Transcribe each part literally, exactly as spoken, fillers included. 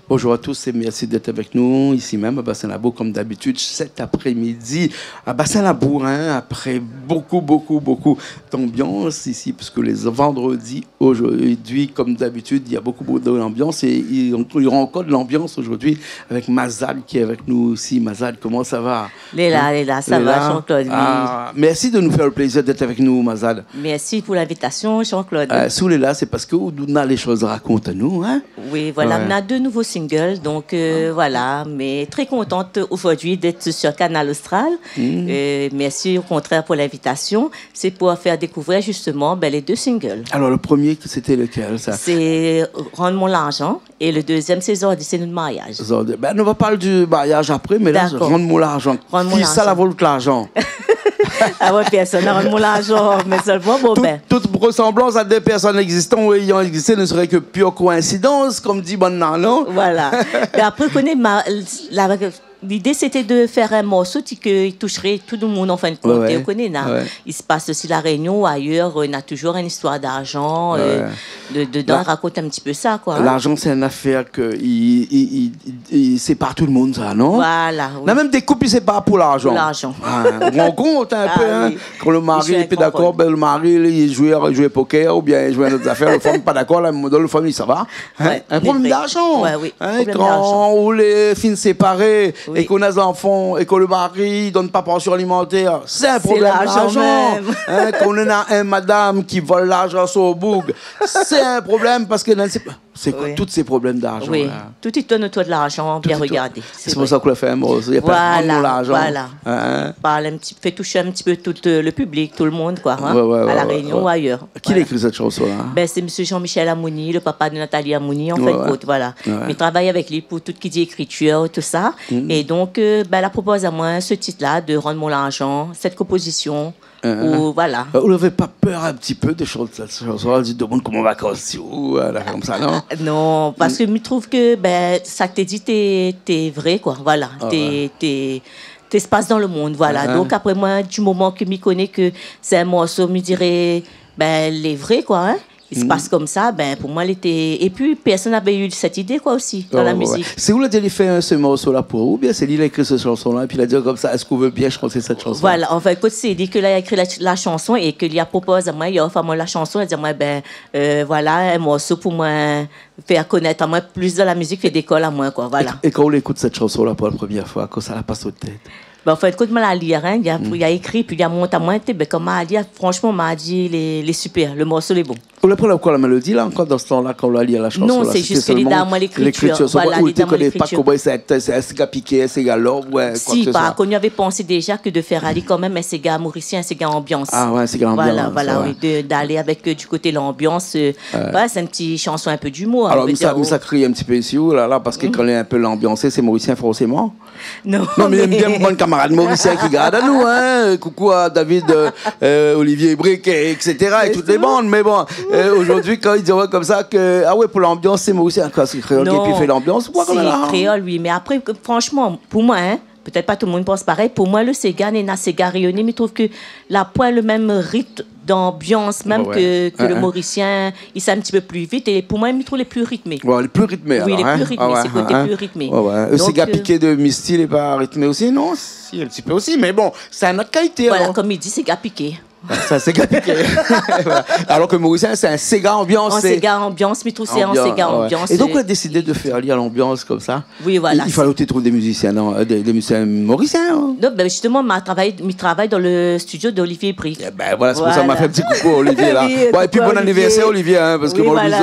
Bonjour à tous et merci d'être avec nous ici même à Bassin Labour, comme d'habitude, cet après-midi à Bassin Labour, hein, après beaucoup, beaucoup, beaucoup d'ambiance ici, parce que les vendredis, aujourd'hui, comme d'habitude, il y a beaucoup, beaucoup d'ambiance et il y aura encore de l'ambiance aujourd'hui avec Mazade qui est avec nous aussi. Mazade, comment ça va ? Lé la, lé la, sa va, Jean-Claude, oui. Ah, merci de nous faire le plaisir d'être avec nous, Mazade. Merci pour l'invitation, Jean-Claude. Euh, si ou lé la, sé parske ou na dé shoz a rakont anou, hein ? Oui, voilà, on a deux nouveaux singles, donc, euh, voilà, mais très contente aujourd'hui d'être sur Kanal Austral. Euh, merci au contraire pour l'invitation. C'est pour faire découvrir justement, ben, les deux singles. Alors, le premier, c'était lequel, ça ? C'est Rann mon larzan. É le dezièm, sé Zordi sé nout mariaz. Zordi. Ben, nou va parl di mariaz apré, mé la, Rann mon larzan. Rann mon larzan. Kisa la vol out larzan ? Ah ouais, pèrsone la rann mon larzan, mé sèlman, bon, ben. Tout, toute ressemblance à des personnes existantes ou ayant existé ne serait que pure coïncidence, comme dit banna, non ? Voilà. Mé apré, koné, ma-, la, L'idée, c'était de faire un morceau ti ke i toushé tout le monde, en fin de compte. Ouais, ouais. Ou koné, na, i se passe aussi La Réunion ou ailleurs, euh, na toujours une histoire d'argent, euh, de, dedans, i rakont un petit peu ça, quoi, hein. Larzan, sé in afèr ke i, i, i, i sépar tout le monde, sa, non ? Voilà, oui. Na mèm dé koup i sépar pou larzan. Pou larzan. Ah, ou rann kont in pé, hein, kan le mari lé pa dakor, ben, le mari, li zoué, zoué poker oubien zoué in ot zafèr, le fanm pa dakor, la, le fanm, sa va. Hein, in problèm d'larzan. Ouais, oui, hein, problèm d'larzan. Kan ou lé fine séparé é k'ou na zanfan é ke le mari i donn pa pansion alimantèr, sé in problèm d'larzan. Sé larzan mèm. Hein, kan ou na in madam ki vol larzan son boug, sé in problèm parske la, sé, sé koi, tout sé problèm d'larzan, la ? Oui. Tout i tourn otour de larzan, bien regardé. Sé pou sa k'ou la fé in morso, i apèl Rann mon larzan. Voilà, voilà. Hein ? Parl in ti, fé toushé in ti pé tout, euh, le public, tout le monde, quoi, hein, à La Réunion ou ailleurs. Kisa la ékri sèt shanson-la ? Ben, sé Monsieur Jean-Michel Amouni, le papa de Nathalie Amouni, en fin de compte, voilà. Ouais, ouais. Mi travay avèk li pou tout ki di ékritir, tout sa. É donk, euh, ben, la propoz amoin se tit-la, de Rann mon larzan, sèt konpozision, ou, voilà. Euh, ou lavé pa pèr in ti pé de shant sèt shanson-la, di demoun koman va kaz si ou, euh, la, konmsa, non ? Non, parske mi trouv ke, ben, sak té di, té, té vré, koi, voilà. Ah ouais. Té, té, té se pass dan le monn, voilà. Donk, apré, moin, di moman ke mi koné ke sé in morso, mi diré, ben, lé vré, koi, hein. I se pass konmsa, ben, pou moin, lété, épi, pèrsone navé u sèt idé, koi, osi, dan la mizik. Sé ou la di ali fé, euh, se morso-la pou ou, oubien sé li la ékri se shanson-la, épi la di konmsa, èske ou vé bien shant sèt shanson ? Voilà, an fin d'kont, sé li ke la ékri la, la shanson é ke li la propoz amoin, li la ofèr amoin la shanson, li la di amoin, ben, euh, voilà, in morso pou moin fé konèt amoin plis dan la mizik, fé dékol amoin, koi, voilà. É, é kan ou la ékout sèt shanson-la pou la promièr foi, kosa la pass out tèt ? Ben, an fin d'kont, moin la lir, hein, li la, li la ékri, épi li la mont amoin, té, ben, kan ma la lir, fransman, ma di, lé, lé super, le morso lé bon. Ou la pran koi, la mélodi, la, ankor, dan se tan-la, kan ou la lir la shanson-la ? Non, sé zis ke li la done amoin lékritir. Voilà, ou té koné pa koman sé, sé in séga piké, in séga love, ou koi ke se soi. Si, par kont, nou lavé pansé déza ke de fé ali kan mèm in séga morisien, in séga anbians. Ah ouais, in séga anbians, voilà, oui, de, d'alé avèk, euh, du koté lanbians, euh, voilà, sé in ti shanson in pé d'imour, hein, on va dire. Alor, mi sa, mi sa kriy in ti pé isi, ou la la, parske kan lé in pé lanbiansé, sé morisien, forséman. Non, mé mi èm bien bann kamarad morisien ki gard anou, hein. Coucou à David, euh, euh, Olivier Brique, et cetera, et toutes les bandes. Mé bon, euh, zordi, kan i di amoin konmsa ke, ah ouais, pou lanbians, sé morisien, koi, sé kréol ki fé lanbians, ou koi, konmsa, la ? Non, sé kréol, oui, mé apré, ke, fransman, pou moin, hein, pétèt pa tout le monn i pans parèy, pou moin, le séga, néna séga rényoné, mi trouv ke la poin le mèm ritm d'anbians mèm ke, ke le morisien, i sava in ti pé pli vit. É pou moin, mi trouv lé pli ritmé. Ouais, lé pli ritmé, alor, hein. Oui, lé pli ritmé, sé koté pli ritmé. Ouais, ouais. Donk, euh, séga piké de Misty, lé pa ritmé osi, non ? Si, in ti pé osi, mé bon, sé in ot kalité, alor. Voilà, konm i di, séga piké. Sa, séga piké. Voilà. Alor ke morisien, sé in séga anbians. In séga anbians, mi trouv sé in séga anbians, ouais. É donk, ou la désidé de fé ali a lanbians konmsa. Oui, voilà, i falé ou té trouv dé mizisien, non, euh, dé, dé mizisien morisien, hein. Non, ben, zistoman, ma travay, mi travay dan le studio d'Olivier Brique. Eh ben, voilà, sé pou sa ma fé in ti koukou a Olivier, la. Oui, bon, épi, bon anivèrsèr, Olivier, hein, parske bon, voilà.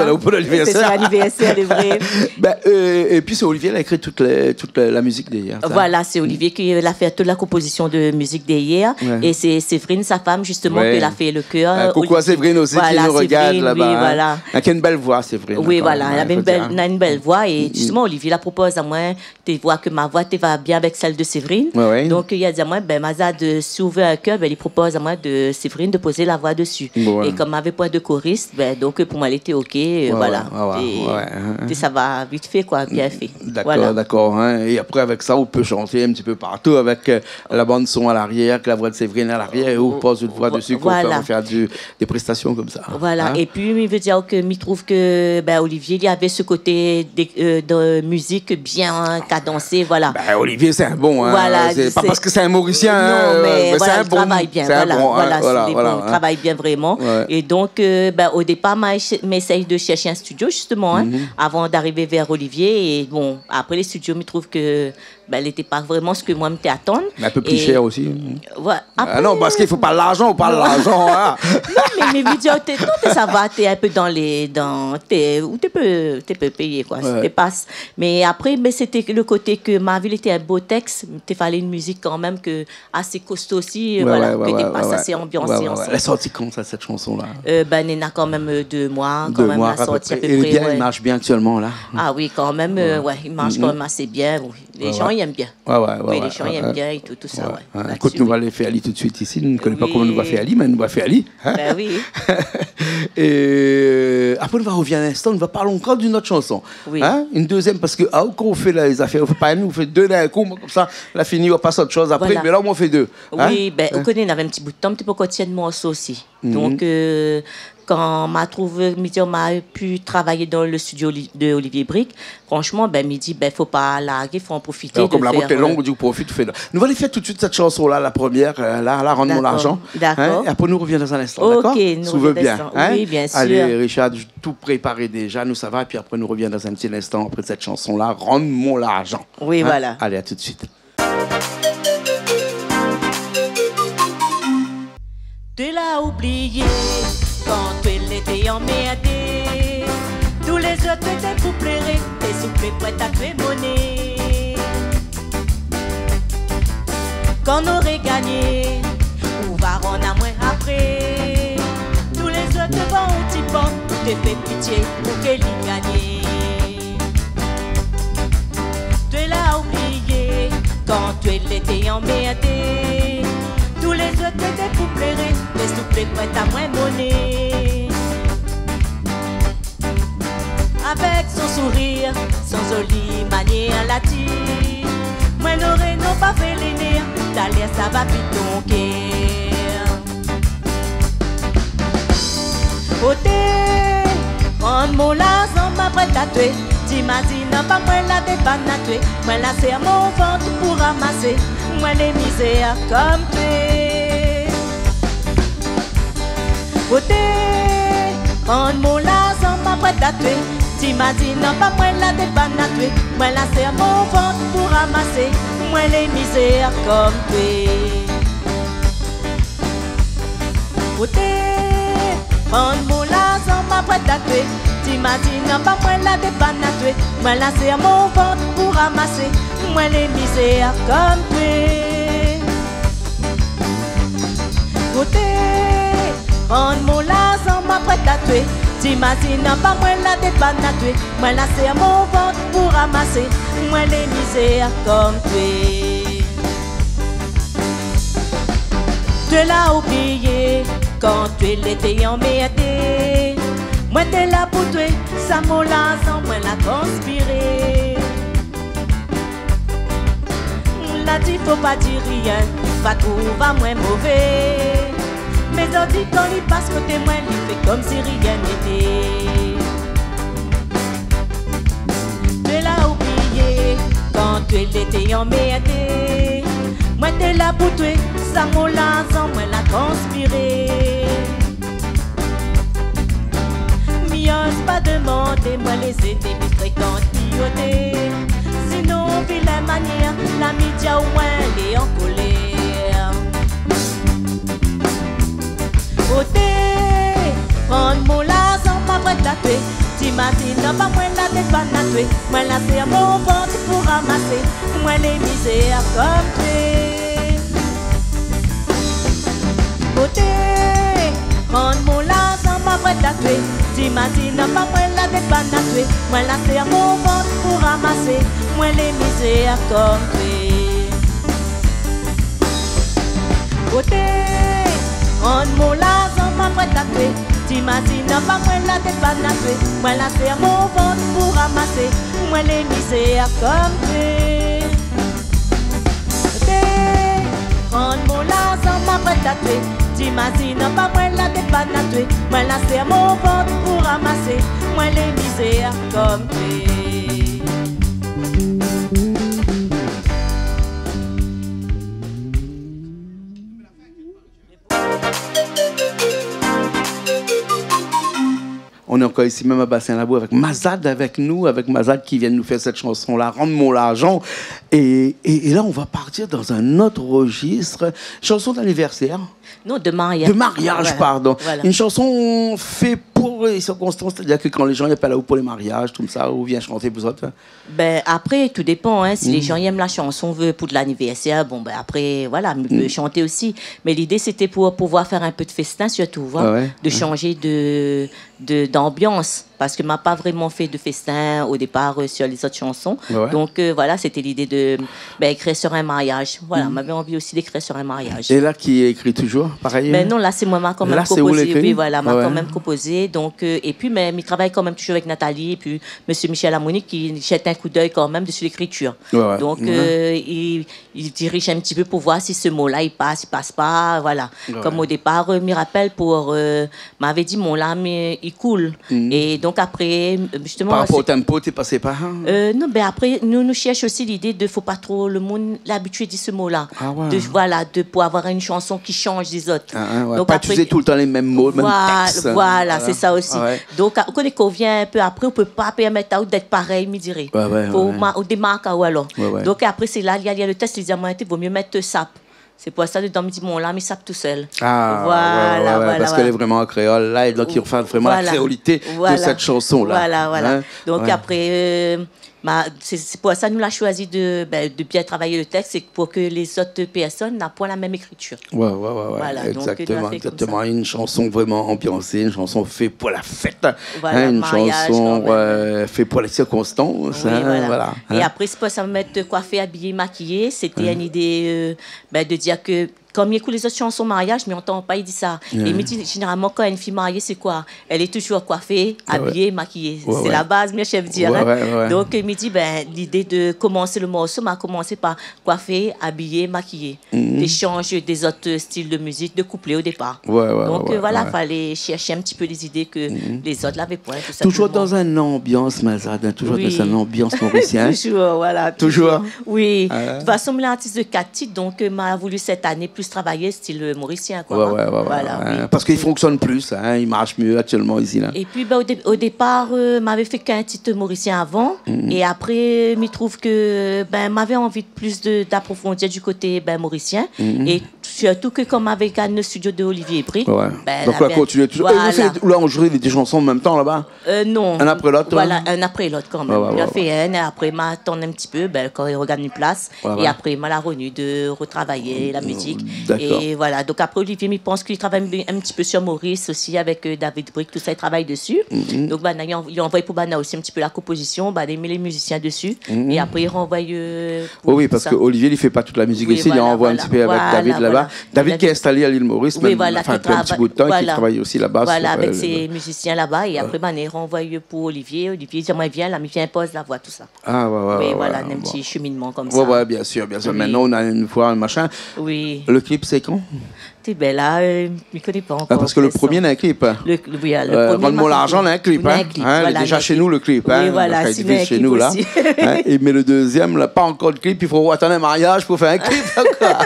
Sé son anivèrsèr, lé vré. Ben, euh, épi sé Olivier la ékri tout lé, tout la, la mizik dèrièr, sa. Voilà, sé Olivier ki la fé tout la konpozision de mizik dèrièr. Ouais. É sé Séverine, sa fanm, zistoman, ki la fé le kèr. Euh, coucou à Séverine osi, ki nou rogard laba, hein. Voilà, Séverine, oui, voilà. Néna in bèl voi, Séverine, kan mèm, hein, fo dir. Oui, voilà, néna in bèl, néna in bèl voi é zistoman, Olivier la propoz amoin té voi ke ma voi té va bien avèk sèl de Séverine. Ouais, ouais. Donk, li la di amoin, ben, Mazade, si ou vé in kèr, ben, li propoz amoin de Séverine de poz la voi desi. Ouais. É konm navé poin de korist, ben, donk, pou moin, lété OK, euh, voilà. Ouais, ouais, ouais, ouais. Té, té, sa va vit fé, koi, bien fé. Dakor, dakor, hein. Voilà. É apré, avèk sa, ou pé shanté in ti pé partou avèk, euh, la bann son a larièr, avèk la voi de Séverine a larièr, é ou poz out voi desi, kan ou fé, ou fé dé, dé prestasion konmsa. Voilà. Hein ? Épi, mi vé dir ke mi trouv ke, ben, Olivier, li avé se koté de, euh, de mizik bien kadansé, voilà. Ben, Olivier, sé in bon, hein. Voilà, sé pa parske sé in Morisien, non, euh, mé mé voilà, sé in bon, li travay bien, sé in bon, hein, voilà, voilà, li travay bien vréman. Ouais. É donk, euh, ben, o dépar, ma, ma éséy de shèrsh in studio, justeman, hein, avan d'arivé vèr Olivier. É bon, apré, lé studio, mi trouv ke ben, lété pa vréman sak moin mi té atann. Mé in pé pli shèr osi, hein. É voilà. Ah non, parske i fo pa larzan, ou pa larzan, hein. Non, mé, mé, mi vé dir, té, non, té sava, té in pé dan lé, dan, té, ou té pé, té pé péyé, koi, ouais, té pas. Mé apré, ben, sété le koté ke ma vi lété in bo tèks, té falé in mizik kanmèm ke asé kosto osi, ouais, voilà, ouais, ke té pas asé anbiansé ansanm. Ouais, ouais. Èl la sorti kan sa, sèt shanson-la ? Euh, ben, néna kanmèm, euh, dé moi, dé moi, kan mèm, la sorti a pé pré, ouais. É lé bien, i marsh bien aktièlman, la ? Ah oui, kanmèm, euh, ouais, i marsh kanmèm asé bien, oui. Lé jan i èm bien. Ouais, ouais, ouais. Oui, lé jan i èm bien é tout, tout sa, ouais. Ékout, nou va alé fé ali tout suit isi. Nou koné pa koman nou va fé ali, mé nou va fé ali, hein ? Ben oui. É, euh, apré, nou va rovien in instan, nou va parl ankor d'in ot shanson. Oui. Hein ? In dézièm, parske, ah, kan ou fé la, lé zafèr, ou fé pa inn, ou fé dé d'in kou, moin, konmsa, la fini, ou pas ot shoz apré, mé la, ou fé dé. Voilà. Hein ? Oui, ben, ou koné, navé in ti bout tan, té pankor tienn morso osi. Donk, euh, kan ma trouv, mi di, ma pu travay dan le studio Oli-, de Olivier Brique, franshman, ben, mi di, ben, fo pa largé, fo an profité. Alor, de kom la fèr, rout lé long, euh, ou di ou profit, ou fé la. Nou va alé fé tout suit sèt shanson-la, la promièr, euh, la, la, Rann mon larzan. Dakor. Hein ? É apré, nou rovien dan in instan, dakor ? Ok, nou rovien dan in instan. Si ou vé bien, hein ? Oui, bien sir. Alé, Richard, tout préparé déza, nou sava, épi apré, nou rovien dan in ti instan, apré sèt shanson-la, Rann mon larzan. Oui, voilà. Alé, a tout suit. Té la oublié kan ou lété anmèrdé. Tout lézot té pou pléré, té souplé prèt a toué moné. Kan noré gagné, ou va rann amoin apré. Tout lézot devan ou ti bann, té fé pitié pou ke li gagné. Té la oublié kan ou lété anmèrdé. Tout lézot té pou pléré, té souplé prèt a toué moné. Avèk son sourir, son zoli manièr, la di : moin noré non pa fé lé nèr, talèr sa va vid ton kèr. Oté, rann mon larzan, ma prèt a toué. Ti mazine pa moin la dépann a toué. Moin la sèr mon vant pou ramasé. Moin lé mizèr kom toué. Oté, rann mon larzan, ma prèt a toué. Ti mazine pa moin la dépann a toué. Moin la sèr mon vant pou ramasé. Moin lé mizèr kom toué. Oté, rann mon larzan, ma prèt a toué. Ti mazine pa moin la dépann a toué. Moin la sèr mon vant pou ramasé. Moin lé mizèr kom toué. Oté, rann mon larzan, ma prèt a toué. Ti mazine pa moin la dépann a toué. Moin la sèr mon vant pou ramasé. Moin lé mizèr kom toué. Té la oublié kan ou lété anmèrdé. Moin té la pou toué, sa mon larzan moin la transpiré. La di fo pa di rien, va trouv amoin mové. Mé zordi kan li pas koté moin, li fé kom si rien n'été. Té la oublié kan ou lété anmèrdé. Moin té la pou toué, sa mon larzan moin la transpiré. Mi oz pa demandé, moin lé zénmi frékant mi oté. Sinon, vilin manièr, la mi di aou moin lé an kolèr. Oté, rann mon larzan, ma prèt a toué. Ti mazine pa moin la dépann a toué. Moin la sèr mon vant pou ramasé. Moin lé mizèr kom toué. Oté, rann mon larzan, ma prèt a toué. Ti mazine pa moin la dépann a toué. Moin la sèr mon vant pou ramasé. Moin lé mizèr kom toué. Oté, rann mon larzan, ma prèt a toué. Ti mazine pa moin la dépann a toué. Moin la sèr mon vant pou ramasé. Moin lé mizèr kom toué. Oté, rann mon Larzan ma prèt a toué, ti mazine pa moin la dépann a toué. Moin la sèr mon vant pou ramasé, moin lé mizèr konm toué. On est encore ici même à Bassin Labou avec Mazade avec nous, avec Mazade qui vient de nous faire cette chanson-là, Rann mon larzan. Et, et, et là, on va partir dans un autre registre. Chanson d'anniversaire. Non, de mariage. De mariage, pardon. Voilà. Une chanson faite pour les circonstances, c'est-à-dire que quand les gens i apèl aou pou lé mariaz, tout sa, ou vien shanté pou zot, hein. Ben, après, tout dépend, hein. Si les gens i èm la chanson, veut pour de l'anniversaire, bon, ben, après, voilà, mi pé shanté osi. Mais l'idée, c'était pour pouvoir faire un peu de festin, surtout, voilà, de changer de, de, d'ambiance. Parce que ma pa vréman fé de festin au départ, euh, sur les autres chansons. Donc, euh, voilà, c'était l'idée de, ben, écrire sur un mariage. Voilà, m'avé anvi osi d'écrire sur un mariage. Et là, qui écrit toujours, pareil, hein ? Ben non, la sé moin, ma kan mèm konpozé. Oui, voilà, ma kan mèm konpozé. Donc, euh, et puis, mé mi travay kan mèm toujours avec Nathalie, et puis Monsieur Michel Amonique, ki jèt in kou d'œil kan mèm dési l'écriture. Donc, euh, il, il dirige un petit peu pour voir si ce mot-là, il passe, il passe pas, voilà. Comme au départ, euh, mi rapèl pou, euh, m'avé di mon lam, euh, i koul. Et donc après, euh, justement, par rapport au tempo, té pasé pa, hein ? Euh, non, ben après, nou, nou shèrsh osi l'idée de, fo pa tro le moun l'abitué di ce mot-là. Ah ouais. De, voilà, de, pour avoir une chanson qui change des autres. Ah, ah, ouais. Donc pa après, utiliser tout le temps les mêmes mots, le même texte, hein. Voilà, c'est ça aussi. Donc, ou koné, kan ou vien in pé apré, ou pé pa pèrmèt aou d'èt parèy, mi diré. Fo ou démark aou alor. Donc, apré, sé la, li la lir le texte, li di amoin, té, vo mié mèt sap. Sé pou sa, dedan, mi di, mon lam i sap tousèl. Ah, ouais, ouais, parce qu'elle est vraiment en créole, là, et donc il ressent vraiment la créolité de cette chanson-là. Voilà, voilà. Donc, après, euh, ma, sé, sé pou sa nou la shoizi de, ben, de bien travay le texte, sé pou ke les autres personnes na poin la mèm écriture. Ouais, ouais, ouais, ouais. Voilà, donc, exactement, nou la fé konmsa. Une chanson vraiment ambiancée, une chanson faite pour la fête, hein, une chanson, euh, faite pour les circonstances, hein, voilà. Et après, sé pou sa, mèt koifé, abiyé, makiyé, sété une idée, euh, ben, de dir ke, kan mi ékout les autres chansons mariage, mi antan pa i di sa. Et mi di, généralement, quand une fille mariée, c'est quoi ? Elle est toujours coiffée, habillée, maquillée. C'est la base, mi shèf di, hein. Donc, mi di, ben, l'idée de commencer le morceau, ma komansé par coiffé, abiyé, makiyé. Des changes des autres styles de musique, de couplet au départ. Donc, euh, voilà, falé shèrsh in ti pé les idées ke les autres lavé poin, tout simplement. Toujours dans une ambiance, Mazade, hein, toujours dans une ambiance mauricienne. Toujours, voilà, toujours. Oui. De toute façon, mi lé artiste de quatre titres, donc, euh, ma voulu cette année plus travailler style, euh, mauricien, quoi, hein. Voilà, oui. Parce qu'il fonctionne plus, hein, il marche mieux actuellement ici, là. Et puis, ben, au dé-, au départ, euh, m'avé fé k'in titre mauricien avant, et après, mi trouv ke, ben, m'avé anvi de plus de, d'approfondir du côté, ben, mauricien, et surtout ke kan m'avé gingn le studio de Olivier Brique, ben, donc, on a continué toujours. Et vous faites, là, on joue des chansons en même temps là-bas ? Euh, non. Un après l'autre, hein ? Voilà, un après l'autre kan mèm. Ouais, ouais, ouais. Mi la fé inn, apré ma atann in ti pé, ben, kan i rogingn in plas, é apré ma la revni de retravayé la mizik. D'accord. É voilà, donk apré Olivier, mi pans ke li travay in ti pé sur Maurice osi avèk, euh, David Brique, tousa, li travay desi. Donk, banna, li anvoy pou banna osi in ti pé la konpozision, banna i mèt lé mizisien desi, é apré i ranvoy, euh, pou tousa. Oui, oui, parske Olivier, li fé pa tout la mizik isi, li anvoy in ti pé avèk David laba. Voilà, voilà. David ki lé instalé à l'île Maurice, mé, anfin, dopi in ti bout de tan, ki travay osi laba, voilà, avèk sé mizisien laba, é apré, banna i ranvoy pou Olivier. Olivier i di amoin, vien la, mi vien poz la voi, tousa. Ah, ouais, ouais, ouais, voilà, in ti sheminman konmsa. Ouais, ouais, bien sûr, bien sûr. Oui. Maintenant, on a une voix, un machin. Oui. Le clip, c'est quand ? Té, ben la, euh, mi koné pa ankor. Ah, parske le premier, na in clip, hein. Le, oui, le premier, euh, Rann mon larzan, na in clip, hein. Na in clip, voilà, lé déza shé nou, le clip, hein. Oui, voilà, parske li lé shé nou, la. Hein, é, mé le deuxième, la, pa ankor de clip, i fo atann in mariaz pou fé in clip ankor.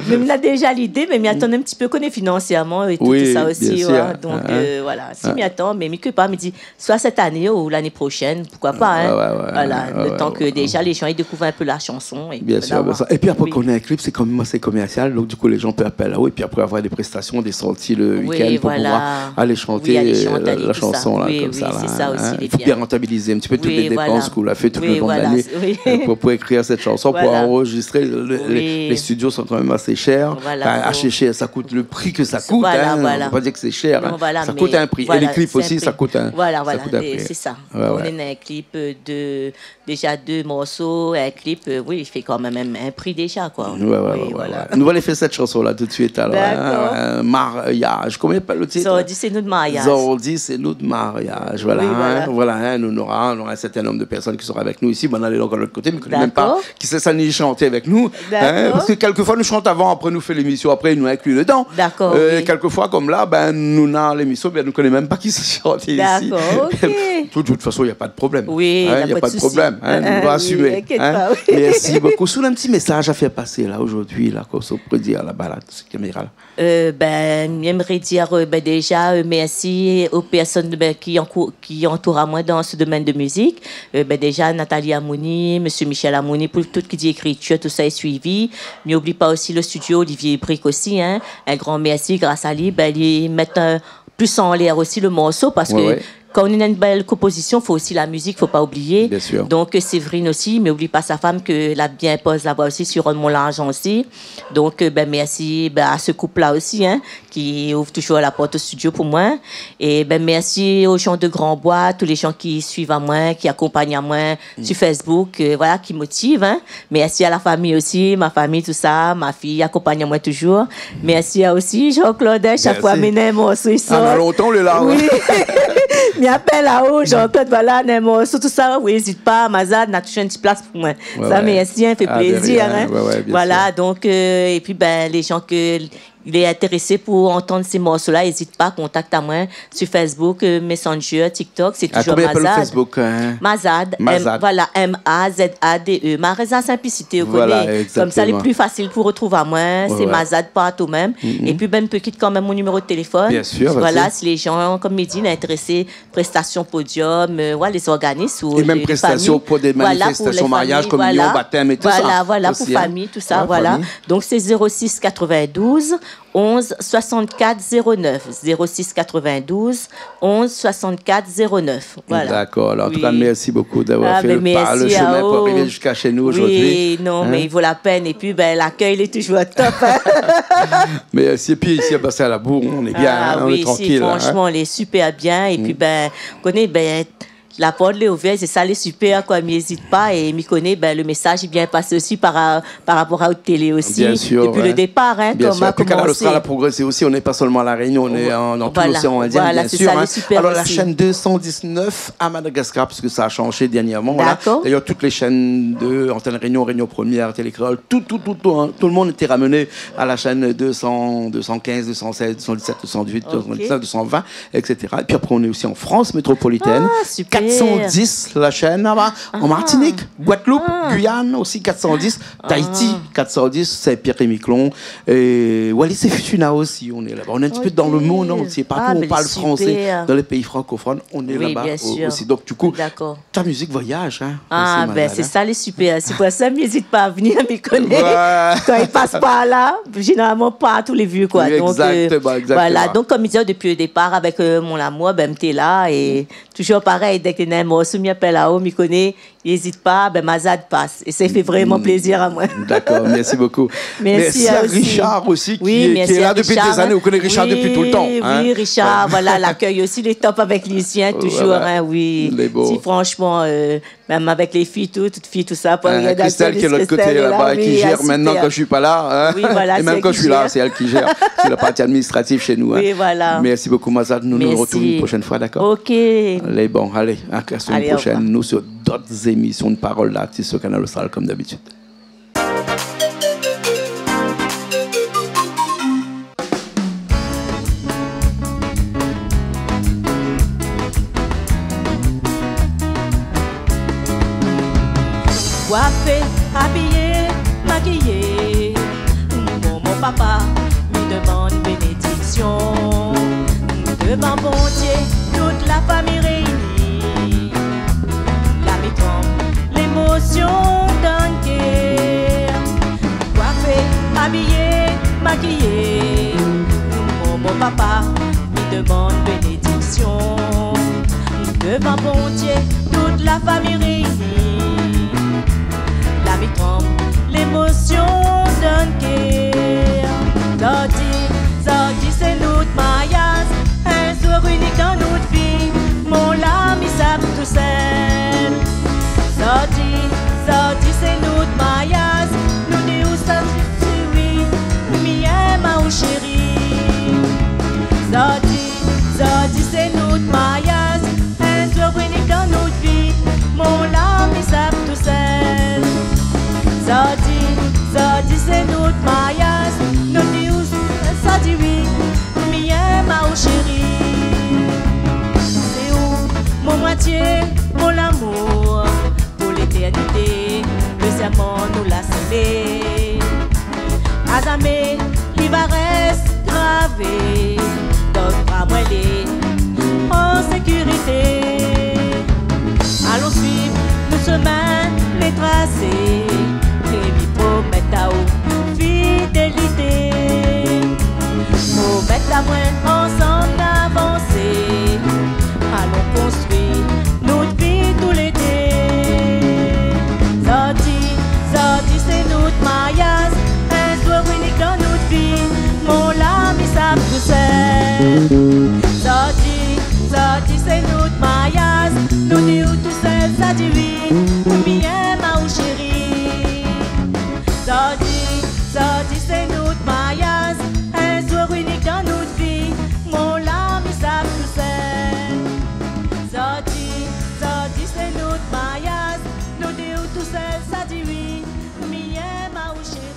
Mé mi na déza lidé, mé mi atann in ti pé, koné, finansièrman é tout, tousa osi, bien sûr, hein. Donk, euh, voilà. Si mi atann, mé mi koné pa, mi di, soi cette année ou l'année prochaine, pourquoi pas, hein. Ouais, ouais, ouais, le temps que déjà les gens, ils découvrent un peu la chanson, et puis, bien sûr, bien sûr. Et puis après, quand on a un clip, c'est comme, c'est commercial, donc du coup, les gens peuvent appeler là-haut, et puis après avoir des prestations, des sorties le week-end pour pouvoir aller chanter, euh, la chanson, là, comme ça, là, hein. Oui, voilà, aller chanter, tout ça. Oui, oui, c'est ça aussi, les biens. Il faut bien rentabiliser un petit peu toutes les dépenses qu'on a fait tout le long de l'année, euh, pour, pour écrire cette chanson, pour enregistrer. Le, les, les studios sont quand même assez chers. Voilà, assez cher, ça coûte le prix que ça coûte, hein. Voilà, voilà. On peut pas dire que c'est cher, hein. Non, voilà, mais voilà, c'est un prix. Et les clips aussi, ça coûte un, ça coûte un prix. Voilà, voilà, c'est ça. Ouais, ouais. On est dans un clip de, déjà deux morceaux, un clip, euh, oui, il fait quand même un, un prix déjà, quoi. Ouais, ouais, ouais, ouais. Oui, voilà. Nou va alé fé sèt shanson-la tout de suite, alor, hein. D'accord. Euh, Mariaz. Koman i apèl le titre ? Zordi sé nout mariaz. Zordi sé nout mariaz. Voilà, hein. Oui, voilà. Voilà, hein, nou nora, nou nora un certain nombre de personnes qui seront avec nous ici. Bon, nou alé ankor de l'autre côté, mé nou koné mèm pa kisa sa ni shanté avèk nou, hein, parske kèlkefoi nou shant avan, apré nou fé lémisyon apré, nou inkli dedan. Dakor, wi. Kèlkefoi, konm la, bin, nou na lémisyon, bin, nou koné mèm pa kisa i shant isi. Dakor, OK. De tout fason, na pwin problèm. Wi, na pwin problèm. Nou va asimé, inkièt pa, wi. Mèrsi bokou. Si ou na in ti mésaz a fé pasé la, zordi la, kosa ou pé dir laba la, si kaméra la. Bin, mi émré dir, bin, déza, mèrsi o pèrsone, bin, ki ankou-, ki antour amoin dan se domèn de mizik. Bin, déza, Nathalie Amouni, mésyé Michel Amouni, pou tout ki di ékritir, tousa lé suivi. Mi oubli pa osi le studio Olivier Brick osi, in. In gran mèrsi, gras a li, bin, li mèt plis anlèr osi le morso, parske kan ou néna in bèl konpozisyon, fo osi la mizik, fo pa oublié. Biensir. Donk, Séverine osi, mi oubli pa sa fanm ke la bien poz la voi osi, sur Mon Larzan osi. Donk, bin, mèrsi, bin, a se koup-la osi, in, ki ouv touzour la port o studio pou moin. É bin, mèrsi o jan de Grand Bois, tout lé jan ki suiv amoin, ki akonpagn amoin sur Facebook, voilà, ki motiv, in. Mèrsi a la fami osi, ma fami, tousa, ma fiy i akonpagn amoin touzour. Mèrsi a osi Jean-Claude, in, shak foi mi néna in morso i sort. Ana lontan ou lé la, wi. Mi apèl aou, Jean-Claude, voilà, néna in morso, tousa, wi, ézit pa, Mazade, na touzour in ti plas pou moin. Sa, mèrsi, in, fé plézir, in. Voilà, donk, épi, bin, lé jan ke lé intérésé pou antann se morso-la, ézit pa, kontakt amoin sur Facebook, Messenger, TikTok, sé touzour Mazade. Mazade, voilà, M A Z A D E. Marèz la sinplisité, ou koné. Konmsa, lé pli fasil pou rotrouv amoin, sé Mazade partou mèm. Épi, bin, mi pé kit kanmèm mon niméro de téléfone. Biensir, vas-y. Voilà, si lé jan, konm mi di, lé intérésé, prestasyon podium, voilà, lé zorganis ou lé fami. É mèm prestasyon pou dé manifestasyon, mariaz, kominion, batèm é tousa. Voilà, pou fami, tousa, voilà. Donk, sé zéro six quatre-vingt-douze onze soixante-quatre zéro neuf, zéro six quatre-vingt-douze onze soixante-quatre zéro neuf. Voilà. Dakor. Alor, an tou ka, mèrsi bokou d'avoir fé le pa, le shemin pou arivé ziska shé nou zordi. Wi, non, mé i vo la pèn. Épi, bin, lakèy lé touzour top, in. Mèrsi. Épi isi, a Bassin Labour, nou lé bien, nou lé trankil, in. Fransman, lé super bien. Épi, bin, ou koné, bin, la port lé ouvèr, sé sa lé super, koi, mi ézit pa, é mi koné, bin, le mésaz lé bien pasé osi par, par rapor a out télé osi, dopi le dépar, in, kan ma komansé. Biensir. Épi Kanal Austral la progrésé osi, nou lé pa solman La Rényon, nou lé dan tout loséan Indien, biensir, in. Alor, la shèn deux cent dix-neuf a Madagascar, parske sa la shanzé dernièrman, la. Dakor. D'ailleurs, tout lé shèn de Antenne Réunion, Réunion Première, Télé Kréol, tout, tout, tout, tout, in, tout le monde été ramené à la chaîne deux cents, deux cent quinze, deux cent seize, deux cent dix-sept, deux cent dix-huit, deux cent dix-neuf, deux cent vingt, et cetera. Et puis après, on est aussi en France métropolitaine. Ah, super. Quatre cent dix, la chaîne, là-bas, en Martinique, Guadeloupe, Guyane aussi, quatre cent dix, Tahiti, quatre cent dix, Saint-Pierre-et-Miquelon, et Wallis-et-Futuna aussi, on est là-bas. On est un petit peu dans le monde entier, partout où on parle français, dans les pays francophones, on est là-bas aussi. Oui, bien sûr. Donc, du coup, ta musique voyage, hein, aussi, Mazade, hein. Ah, ben, c'est ça le super. C'est pour ça, mi ézit pa a vnir, mi koné. Ouais. Kan i pas par la, zénéralman, partou lé vi, koi. Oui, exactement, exactement. Donk, euh, voilà. Donk, konm mi di, dopi le dépar, avèk, euh, Mon Lamour, ben, mi té la, é touzour parèy, dèk néna in morso, mi apèl aou, mi koné, ézit pa, ben, Mazade i pas. É sa i fé vréman plézir amoin. Dakor, mèrsi bokou. Mèrsi a Richard osi, ki lé la dopi dé zané. Ou koné Richard dopi toultan, hein. Oui, Richard, voilà, lakèy osi lé top avèk Lucien, touzour, hein, oui. Lé bo. Si, fransman, euh, mèm avèk lé fiy, tout, tout fiy, tousa, pou Christelle ki lé de l'ot koté laba, ki zèr mintnan kan mi lé pa la, hein. Oui, voilà, sé èl ki zèr. É mèm kan mi lé pa la, sé èl ki zèr. Sé la parti administratif shé nou, hein. Oui, voilà. Mèrsi bokou, Mazade. Nou, nou artrouv in proshèn foi, dakor ? Ok. Alé, bon, alé, à la semaine prochaine, nou, sur d'autres émissions de Parole d'artiste sur Kanal Austral, comme d'habitude. Koifé, abiyé, makiyé, momon, papa, mi demann bénédiksion. Devan Bondié, tout la fami réini. La mi tranm, lémosion dan kèr. Koifé, abiyé, makiyé, momon, papa, mi demann bénédiksion. Devan Bondié, tout la fami réini. La mi tranm, lémosion dan kèr. Zordi, zordi sé nout mariaz, in zour inik dan nout vi, mon lami sab tousèl. Zordi, zordi sé nout mariaz, nou di ou sa, si oui, mi èm aou, chéri. Zordi, zordi sé nout mariaz, in zour inik dan nout vi, mon lami sab tousèl. Zordi, zordi Zamé li va rès gravé, donn bra mwin lé an sékirité. Alon suiv nout shomin lé trasé, é mi promèt aou fidélité. Promèt amwin ansanm avansé, alon konstrui nout vi toulédé. Zordi, zordi sé nout mariaz, in zour inik dan nout vi, mon lami sa tousèl. Zordi, zordi sé nout mariaz, nou dé ou tousèl sa di wi, mi èm aou shéri. Zordi, zordi sé nout mariaz, in zour inik dan nout vi, mon lami sa tousèl. Zordi, zordi sé nout mariaz, nou dé ou tousèl sa di wi, mi èm aou shéri.